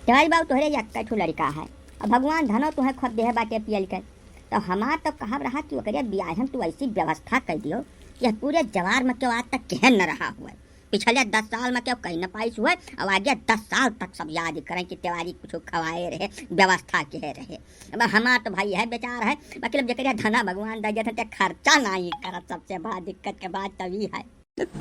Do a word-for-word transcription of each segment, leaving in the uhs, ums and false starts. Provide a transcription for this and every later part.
तिवारी बाबू, तोहरे यक्कै ठो लड़िका है, अउर भगवान धनौ तुहैं खूब देहे बाटे पियल के। तौ हमार तौ कहब रहा कि ओकरे बियाहे म तू अइसी व्यवस्था कइ दियो कि यह पूरे जवार म केउ आज तक केहे न रहा हुवै। पिछले दस साल म केउ कहि न पाइस हुवै, अउर आगे दस साल तक सब याद करैं कि तिवारी कुछ खवाए रहे, व्यवस्था केहे रहे। अब हमार तौ भाई यह विचार है, बाकी अब जेकरे धना भगवान दइ देथैं, ते खर्चा नाहीं करत, सबसे बड़ा दिक्कत के बात तौ ई है।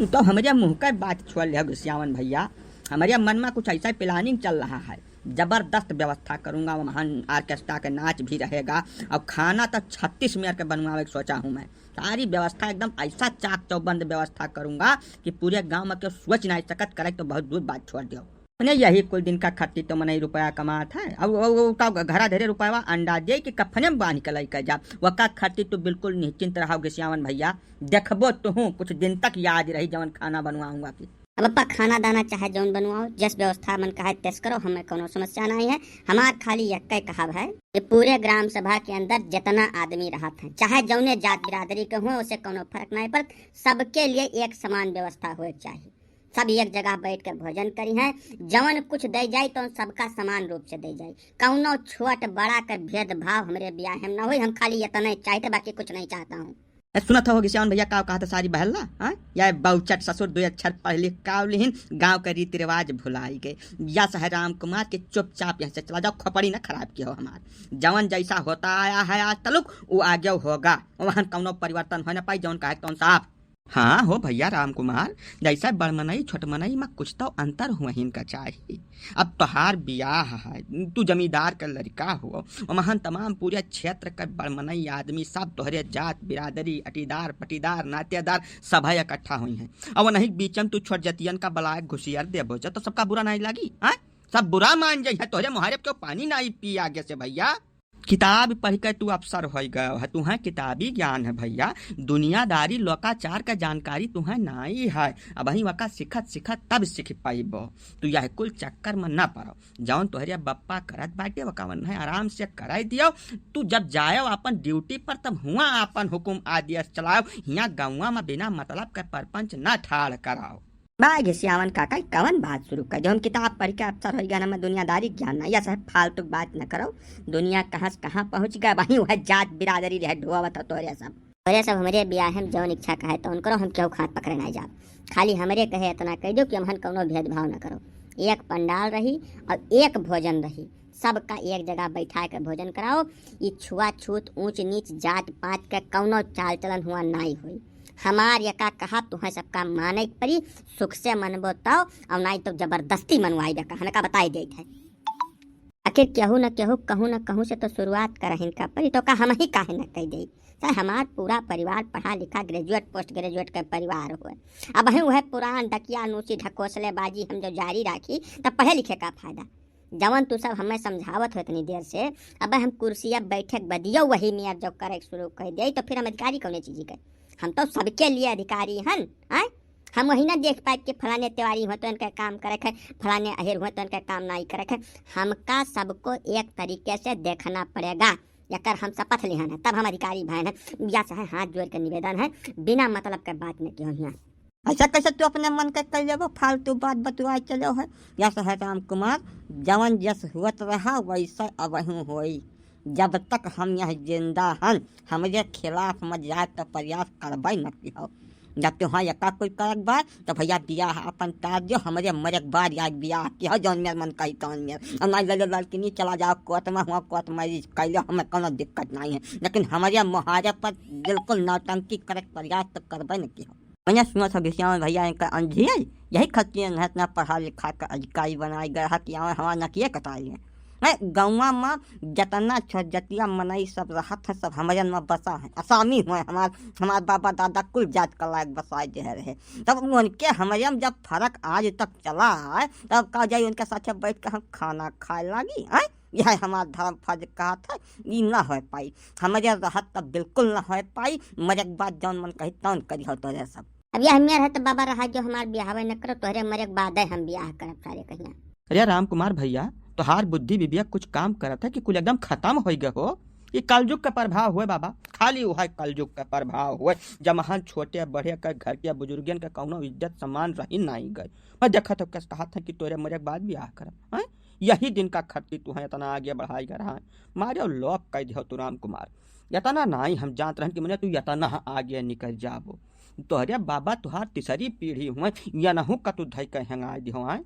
तौ हमरे मुँह कै बात छोड़ लेव घिसियावन भइया, हमरे मन म कुछ अइसा planning चल रहा है, जबरदस्त व्यवस्था करूँगा, वहाँ orchestra के नाच भी रहेगा अउर खाना तौ छत्तीस मेर के बनवावै के सोचा हूँ मैं। सारी व्यवस्था एकदम अइसा चाक चौबंद व्यवस्था करूँगा कि पूरे गाँव म केउ सोच नाहीं सकत, करै तौ बहुत दूर बात छोड़ देव। मने यही कुल दिन का खट्टी तौ मनई रुपया कमात है। अब वो, वो का घरा धरे रुपया अंडा दे कि कफने म बाँध के लइके जा। वका खट्टी तौ बिल्कुल निश्चिंत रहो घिसियावन भइया। देखबो तुहूँ कुछ दिन तक याद रही जवन खाना बनवाऊँगा कि। अब अप्पा खाना दाना चाहे जौन बनवाओ, जस व्यवस्था मन कहै तेस करो, हमें कौनो समस्या नाहीं है। हमार खाली यक्कै कहब है कि पूरे ग्राम सभा के अंदर जेतना आदमी रहत हैं, चाहे जौने जात बिरादरी के हुवैं, ओसे कौनो फर्क नाहीं पड़त, सबके लिए एक समान व्यवस्था होए के चाही। सब एक जगह बैठ के भोजन करिहैं, जवन कुछ दइ जाई तौन सबका समान रूप से दइ जाई, कौनो छोट बड़ा के भेदभाव हमरे बियाहे म न होई। हम खाली एतनै चाहित, बाकी कुछ नहीं चाहता हूँ। ए, सुनत हो घिसियावन भइया, काव कहत सारी बहल्ला, हाँ? या बाउचट ससुर दुइ अक्षर पढ़ लिख काव लिहिन, गाँव के रीति रिवाज भुलाइ गए। यस है राम कुमार कि चुपचाप यहाँ से चला जाओ, खोपड़ी न खराब किहो हमार। जवन जैसा होता आया है आज तलुक, उ आगे होगा। वहन कौनो परिवर्तन होइ न पाई, जवन कहे तौन साफ। हाँ हो भइया राम कुमार, जैसे बड़ मनई छोट मनई म कुछ तौ अंतर हुवहिन का चाही। अब तोहार बियाह है, तू जमींदार क लड़िका हो, ओमहन तमाम पूरे क्षेत्र क बड़ मनई आदमी सब तोहरे जात बिरादरी, अटीदार, पटीदार, नातेदार सभै इकट्ठा होइहैं। अब ओनही क बीच म तू छोट जतियन का बलाय घुसियर देबो जा, तौ सबका बुरा नाहीं लागी, हाँ? सब बुरा मान जइहैं, तोहरे मुहारे प केउ पानी नाहीं पी आगे से भइया। किताब पढ़ि के तू अफसर होइ गयो है, तुहैं किताबी ज्ञान है भइया, दुनियादारी लोकाचार क जानकारी तुहैं नाहीं है। अबहीं वका सिखत सिखत तब सिखि पइबो। तू यह कुल चक्कर म न पड़ो। जौन तोहरे बप्पा करत बाटे, वका वन्हैं आराम से करै दियो। तू जब जायो आपन ड्यूटी पर, तब हुआँ आपन हुकुम आदेस चलायो। हियाँ गउँवा म बिना मतलब क परपंच न ठाड़ कराओ। बा घिसियावन काका, ई कवन बात सुरू कइ दिहो? हम किताब पढ़ि के अफसर होइ गए, हमैं दुनियादारी क ज्ञान नाहीं। यस है, फालतू क बात न करो। दुनिया कहाँ से कहाँ पहुँच गए, वहीं वह जात बिरादरी रहे ढोवत हो तोहरे सब। तोहरे सब हमरे बियाहे म जौन इच्छा कहै तौन करो, हम केहू क हाथ पकड़े नाहीं जाब। खाली हमरे कहे एतना कहि दियो कि हमहन कौनो भेदभाव न करो। एक पंडाल रही अउर एक भोजन रही, सबका एक जगह बैठाय के भोजन कराओ। ई छुआछूत, ऊँच नीच, जात पात क कौनो चाल चलन हुआँ नाहीं होई। हमार यका कहब तुहैं सबका मानै क परी, सुख से मनबो तौ, अउर नाहीं तौ जबरदस्ती मनवाइबे कहन का बताइ देइत है। आखिर केहू न केहू, कहूँ न कहूँ से तौ सुरुआत करहिन का परी, तौ का हमहीं काहे न कइ देई? चाहे हमार पूरा परिवार पढ़ा लिखा, graduate, post graduate क परिवार होए। अबहीं उहै पुरान डकिया नूसी ढकोसलेबाजी हम जौ जारी राखी, तब पढ़े लिखे का फायदा? जवन तू सब हमैं समझावत हो एतनी देर से, अब हम कुर्सिया बैठे क बदियो वही मेर जौ करै क सुरू कइ देई, तौ फिर हम अधिकारी कौने चीज क? हम तौ सबके लिए अधिकारी हन, आँय? हम वही न देख पाइब कि फलाने तिवारी हुवैं तौ इनके काम करै क है, फलाने अहिर हुवैं तौ इनके काम नाहीं करै क है। हमका सबको एक तरीके से देखना पड़ेगा। एकर हम शपथ लिहन है, तब हम अधिकारी भएन है। यस है, हाथ जोरि के निवेदन है, बिना मतलब क बात न किहो हियाँ। अइसा कइसे तू अपने मन क कइ लेबो? फालतू बात बतुआइ चलो है। यस है राम कुमार, जवन जस हुवत रहा, वइसा अबहूँ होई। जब तक हम यहाँ जिंदा हन, हमरे खिलाफ मजाक क प्रयास करबै न किहो। जब तुहैं यका कुल करक बा, तौ भइया बियाह आपन टार दियो, हमरे मरे क बाद याद बियाह किहो, जौन मेर मन कही तौन मेर। अउर नाहीं लइलो ललकिनी, चला जाओ कोर्ट म, हुआँ कोर्ट मैरिज कइ लो, हमैं कौनो दिक्कत नाहीं है। लेकिन हमरे मुहारे पर बिल्कुल नौटंकी करक प्रयास तौ करबै न किहो। भइया सुनो सब घिसियावन भइया, इनका अंधी है, यही खातिर इन्हैं इतना पढ़ा लिखा के अधिकारी बनाए गए है कि आवे हमार नकिये कटाई है। हैं, गउँवा म जतना छोट जतिया मनई सब रहत है, सब हमरे म बसा है। असामी हुवैं, हमार, हमार बाबा दादा कुल जात क लायक बसाए देहे रहे। तब उनके हमरे म जब फरक आज तक चला है, तब का जाई उनके साथे बैठ के हम खाना खाए लागी, हैं? यह हमार धर्म फर्ज कहत है, ई न होइ पाई। हमरे रहत तब बिल्कुल न होइ पाई, मरे क बाद जौन मन कही तौन करिहो तोहरे सब। अब यह मेर है तौ बाबा रहा जो हमार बियाहवे न करो, तोहरे मरे क बादे हम बियाह करब सारे कहियाँ। अरे राम कुमार भइया, तोहार बुद्धि विवेक कुछ काम करत है कि कुल एकदम खतम होइ गए हो? ई कलजुग क प्रभाव होए बाबा, खाली उहै कलजुग क प्रभाव होए। जमहन छोटे बड़े क घर के बुजुर्गन क कौनो इज्जत सम्मान रहि नाहीं गए। मैं देखत हो कस कहत है कि तोहरे मरे क बाद बियाह करब, हैं? यही दिन का खत्ती तुहैं इतना आगे बढ़ाई गा रहा है। मारे लोग कह दियो तू राम कुमार, इतना नाई हम जानत रहन कि मने तू इतना आगे निकल जाबो। तोहरे बाबा तुहार तीसरी पीढ़ी हुए, यनहू का तू धई के हेंगाई दिहो आए।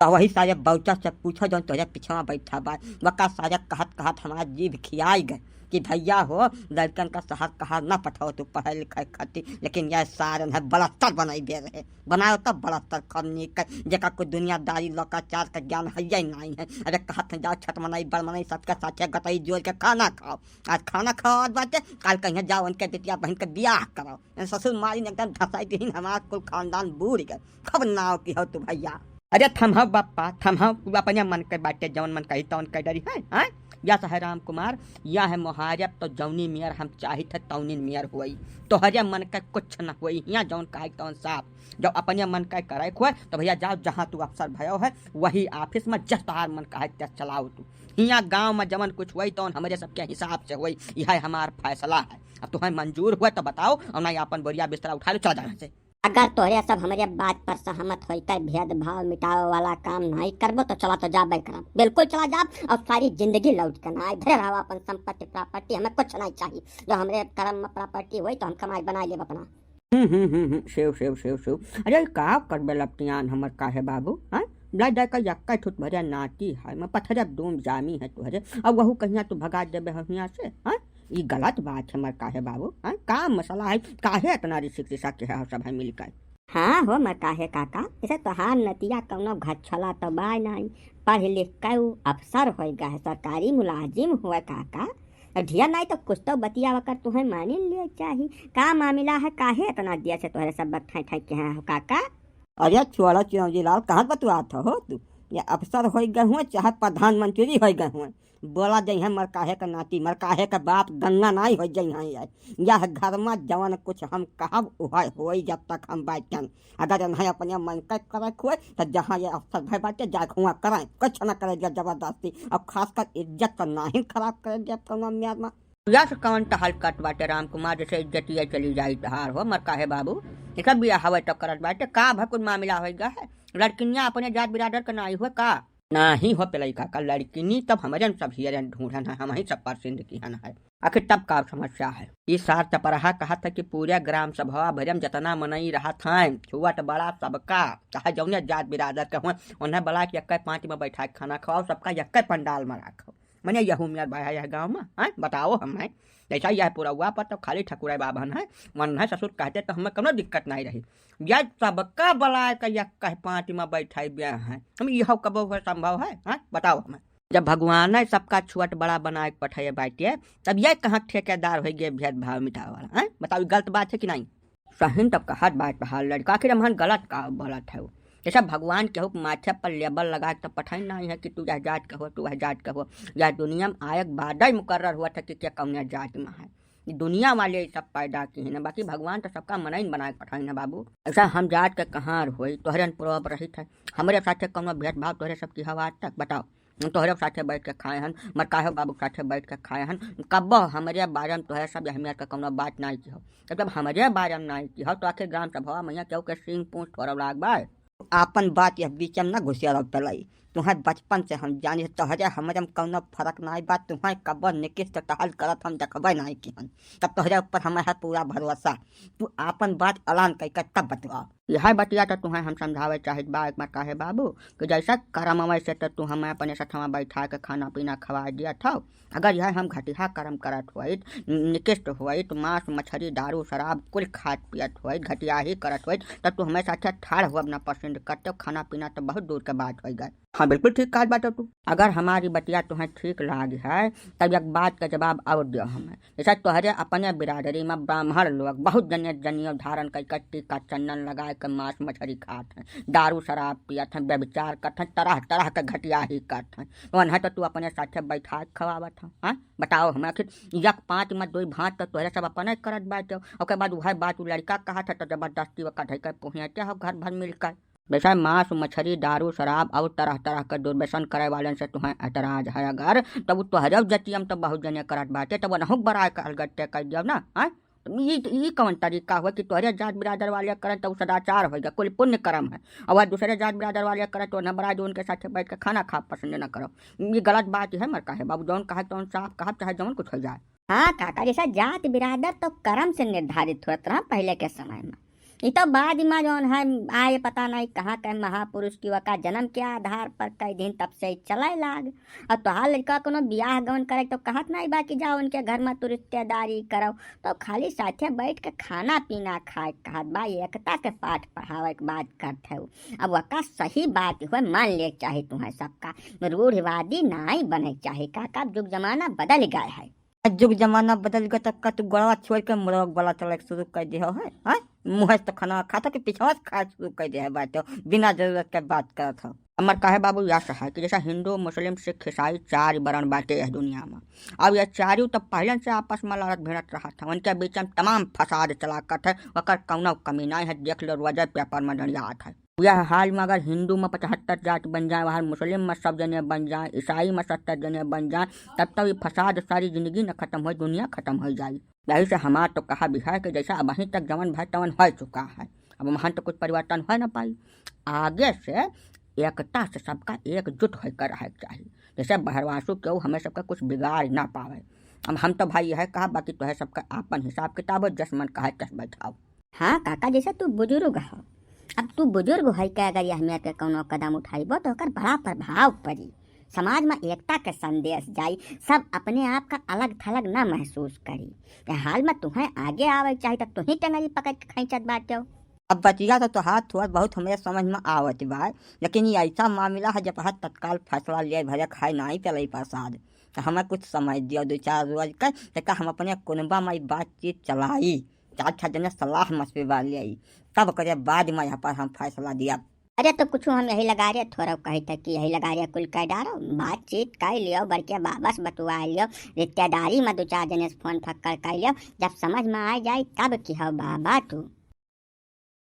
तो वही सारे बौचा से पूछो जौन तोहरे पिछवा बैठा बा, वका सारे कहत कहत हमार जीभ खियाई गए कि भैया हो, लड़कन का शहर कहाँ न पठाओ तू पढ़े लिखे खातिर, लेकिन यह सारन है बलस्तर बनाई दे रहे। बनाओ तब बलस्तर खरनी के, जेका कोई दुनियादारी लोकाचार का ज्ञान है ही नहीं है। अरे कहत हैं जाओ छठ मनाई, बड़ मनाई, सबके साथे गटई जोड़ के खाना खाओ। आज खाना खाओ आज बाटे, काल कहीं जाओ उनके बिटिया बहन के बियाह करो। इन ससुर मारी ने एकदम धसाई दीहिन हमार कुल खानदान बूड़ गए। खूब नाव की हो तू भैया। अरे थम्हव बप्पा, थम्हव, तू अपने मन के बाटे, जौन मन कही तौन कह डरी है, हैं? या सहे राम कुमार, या है मुहारब तो जौनी मेयर हम चाहित है तौनी मेयर होई। तोहरे मन के कुछ न होई, हियाँ जौन कहे तौन साफ। जब अपने मन के करे खोए तो भैया जाओ, जहाँ तू अफसर भयो है वही ऑफिस में जस तोहार मन कहे तस चलाओ तू। हियाँ गाँव में जवन कुछ होई तौन हमरे सबके हिसाब से होई, यह हमार फैसला है। अब तुम्हें मंजूर हुआ तो बताओ, और नहीं अपन बोरिया बिस्तरा उठा लो, चला जाओ यहाँ से। अगर तोहरे सब हमरे बात पर सहमत होइकर भेदभाव मिटावे वाला काम नाई करबो तो चला तो जाबे करब, बिल्कुल चला जाब और सारी जिंदगी लौट के ना आए। धरे रहो अपन संपत्ति प्रॉपर्टी, हमें कुछ नहीं चाहिए। जो हमरे कर्म में प्रॉपर्टी होई तो हम कमाई बनाई लेब अपना। हम्म, हम्म, हम्म, हम्म, सेव, सेव, सेव, सेव। अरे, का करबे लपटियान हमर काहे बाबू, हाँ? ला जाए का यक्का ठुत भरिया नाती है, मैं पथरे दूम जामी है तुहरे, अब वहू कहिया तू भगा देबे हम हियाँ से, हाँ? ई गलत बात है हमर काहे बाबू, हाँ? का मसला है, काहे इतना रिसिक रिसा के है सब है मिलकर? हाँ हो मर काहे काका, इसे तोहार नतिया कौनो घछला तो बाय नाई, पढ़ लिख के ऊ अफसर होई गए, सरकारी मुलाजिम हुए काका, अब ढेर नाई तो कुछ तो बतिया वकर तुहें मानिन लिए चाही। का मामिला है, काहे इतना दिया से तोहरे सब बक ठाई ठाई के हैं हो काका? अरे छोड़ा चिरौंजी लाल, कहाँ बतुआत हो तू? ये अफसर होई गए हुए चाहे प्रधानमंत्री होई गए हुए, बोला जइहें मरकाहे का नाती, मरकाहे का बाप गंगा नाई होई जइहें। ये, यह घर में जवन कुछ हम कहब उहै होई जब तक हम बाँचन। अगर इन्हें अपने मन के करे हुए तो जहाँ ये अफसर भय बाटे जाए हुआ करें, कुछ न करे जब जबरदस्ती, और खासकर इज्जत तो नाहीं खराब करे जब कौनो मेर में। यस कवन टहल कट बाटे राम कुमार, जैसे इज्जतिया चली जाई तहार हो मरकाहे बाबू। इनका बियाह हवे तो करत बाटे, का भकुन मामला होई गा है? लड़किनिया अपने जात बिरादर के नाई हुए का? नाही हो पेलई काका, लड़किनी तब हमरे सब हियरन ढूंढन है, हम ही सब परसिंद किहन है। आखिर तब का समस्या है? ई सार चपरहा कहत है कि पूरे ग्राम सभा भरम जतना मनई रहत हैं, छोट बड़ा सबका, चाहे जौने जात बिरादर के हों, उन्हें बला के यक्के पाँच में बैठा के खाना खवाओ, सबका यक्के पंडाल में रखो। मने यहू मेर बा है यह गाँव में, हैं? बताओ हमें। जैसा यह पुरौआ पर तो खाली ठकुरे बाभन है, मन है ससुर कहते तो हमें कोनो दिक्कत नहीं रही। यह सबका बलाय का यह कह पाँच में बैठाई ब्याह है, हम यह कबो हुआ संभव है, हैं? बताओ हमें। जब भगवान है सबका छोट बड़ा बनाए के पठाए बाटे, तब यह कहाँ ठेकेदार हो गए भेदभाव मिटावे वाला, हैं? बताओ, ये गलत बात है कि नहीं? सहिन तब कहत बात बहाल लड़का, आखिर हमहन गलत का बोलत है? जैसे भगवान केहू के माथे पर लेबल लगा के तब पठाई नहीं है कि तू यह जात के हो, तू वह जात के हो। यह दुनिया में आए के बाद ही मुकर्रर हुआ था कि क्या कौन जात में है। ई दुनिया वाले ई सब पैदा की है ना, बाकी भगवान तो सबका मनइन बना के पठाई ना बाबू। ऐसा हम जात के कहाँ होई, तोहरे न पूर्व रहित है, हमरे साथे कौनो भेदभाव तोहरे सब की हवा आज तक? बताओ। हम तोहरे साथे बैठ के खाए हन, मरकाहे बाबू के साथे बैठ के खाए हन, कब्बो हमरे बारे में तोहरे सब अहमियत का कौनो बात नाई की हो। तब जब हमरे बारे में नाई की हो तो आखिर ग्राम सभा में केहू के सींग पूंछ थोड़ा लाग बा? आपन बात यह बीच में न घुसिया रहो पेलई। तुम्हें बचपन से हम जानी, तोहरे हमरे में कौनो फर्क नाई बा। तुम्हें कब्बो निकिस्त टहल करत हम देखबे नाई की हन। तब तोहरे ऊपर हमें है पूरा भरोसा। तू आपन बात ऐलान कइके तब बतलाओ। यह बतिया तो तुम्हें हम समझावे चाहित बा एक मरकाहे बाबू कि जैसा करम वैसे तो तू हमें अपने सथवा बैठा के खाना पीना खवा दिया था। अगर यह हम घटिया करम करत होइत, निकिस्त होइत, मांस मछरी दारू शराब कुल खात पियत होइत, घटिया ही करत होइत, तब तू हमें साथे ठाड़ हुआ ना पसंद करते, खाना पीना तो बहुत दूर के बात होई गए। हाँ, बिल्कुल ठीक कहत बाटे तू। अगर हमारी बतिया तुम्हें ठीक लाग है, तब एक बात का जवाब और दियो हमें। जैसे तोहरे अपने बिरादरी में ब्राह्मण लोग बहुत जने जनेऊ धारण कइके टीका चंदन लगा के मांस मछरी खात हैं, दारू शराब पियत हैं, व्यभिचार करत हैं, तरह तरह के घटिया ही करत हैं। तो उन्हें तो तू अपने साथे बैठा के खवावत हो, हाँ? बताओ हमें आखिर एक पाँच में दो भांत तो तोहरे सब अपने करत बाटे। ओकर बाद वह बात उ लड़का कहत है तो जबरदस्ती ओकर धइके पुहियाते हो घर भर मिलकर। वैसे मांस, मछरी, दारू, शराब और तरह तरह के दुर्व्यसन करे वालन से तुम्हें एतराज है अगर, तब उ तोहरे जतियम तो बहुत जने करत बाटे, तब उनहु के बराए के अलगट्टे कर दियो ना, आय? ई, ई कवन तरीका हुआ कि तोहरे जात बिरादर वाले करन तो सदाचार होइगा, कुल पुण्य कर्म है, और दूसरे जात बिरादर वाले करन तो न बड़ा जो उनके साथे बैठ के खाना खा पसंद न करो। ई गलत बात है मर काहे बाबू, जौन कहा तौन साफ कहा, चाहे जौन कुछ हो जाए। हाँ काका, जैसा जात बिरादर तो कर्म से निर्धारित होत रहा पहले के समय में। ई तो बाद में जौन है आए, पता नहीं कहाँ के महापुरुष की वका जन्म के आधार पर कई दिन तब से चले लाग। और तोहार लड़का कोनो बियाह गवन करे तो कहत नहीं बा कि जाओ उनके घर में तू रिश्तेदारी करो, तो खाली साथे बैठ के खाना पीना खाए के कहत बा, एकता के पाठ पढ़ावे के बात करत है। अब वका सही बात हुए मान ले के चाही तुम्हें सबका, रूढ़िवादी नहीं बने के चाही काका, अब जुग जमाना बदल गए है। आ जुग जमाना बदल गए तब का तू गोड़वा छोड़ के मुर्गा वाला चले शुरू कर दे हो है, हाँ? मुँह से तो खाना खाता कि पिछवा से खाए शुरू कर दे है बात हो, बिना जरूरत के बात करत हो। हमार काहे बाबू यह है कि जैसा हिंदू, मुस्लिम, सिख, ईसाई चार वर्ण बाटे यह दुनिया में। अब यह चारों तो पहले से आपस में लड़त भिड़त रहा था, उनके बीच में तमाम फसाद चला करत है, वकर कौनो कमी नहीं है। देख लो रोजे पेपर में डंडियात है। यह हाल में अगर हिंदू में पचहत्तर जात बन जाए, वहाँ मुस्लिम में सब जने बन जाए, ईसाई में सत्तर जने बन जाए, तब तक ये फसाद सारी जिंदगी न खत्म हो, दुनिया खत्म हो जाए। यही से हमार तो कहा भी है कि जैसा अबहीं तक जवन भय तवन हो चुका है, अब वहाँ तो कुछ परिवर्तन हो ना पाई। आगे से एकता से सबका एकजुट होकर रहे के चाहिए, जैसे बहरवासु केहू हमें सबका कुछ बिगाड़ ना पावे। अब हम तो भाई यह कहा, बाकी तो है सबका आपन हिसाब किताब हो, जस मन कहे तस बैठाओ। हाँ काका, जैसे तू बुजुर्ग हो, अब तू बुजुर्ग होई के अगर यह मेर के कौनो कदम उठाइबो तो ओकर बड़ा प्रभाव पड़ी। समाज में एकता के संदेश जाई, सब अपने आप का अलग थलग ना महसूस करी। ये हाल में तुम्हें आगे आवे के चाही, तब तुही टंगरी पकड़ के खींचत बाटे हो। अब बतिया तो तोहार थोड़ बहुत हमरे समझ में आवत बा, लेकिन ये ऐसा मामला है जब तत्काल फैसला ले भरे खाए नहीं चले प्रसाद। तो हमें कुछ समय दियो, दो चार रोज के, तो का हम अपने कुनबा में बातचीत चलाई, चार छह जने सलाह मशविरा ले, तब करे बाद में यहाँ पर हम फैसला दिया। अरे तो कुछ हम यही लगा रहे थोड़ा कही था कि यही लगा रहे कुल कह डारो, बातचीत कर लियो, बड़के बाबा से बतुआ लियो, रिश्तेदारी में दो चार जने से फोन फक्कर कर लियो, जब समझ में आ जाए तब की हो बाबा तू।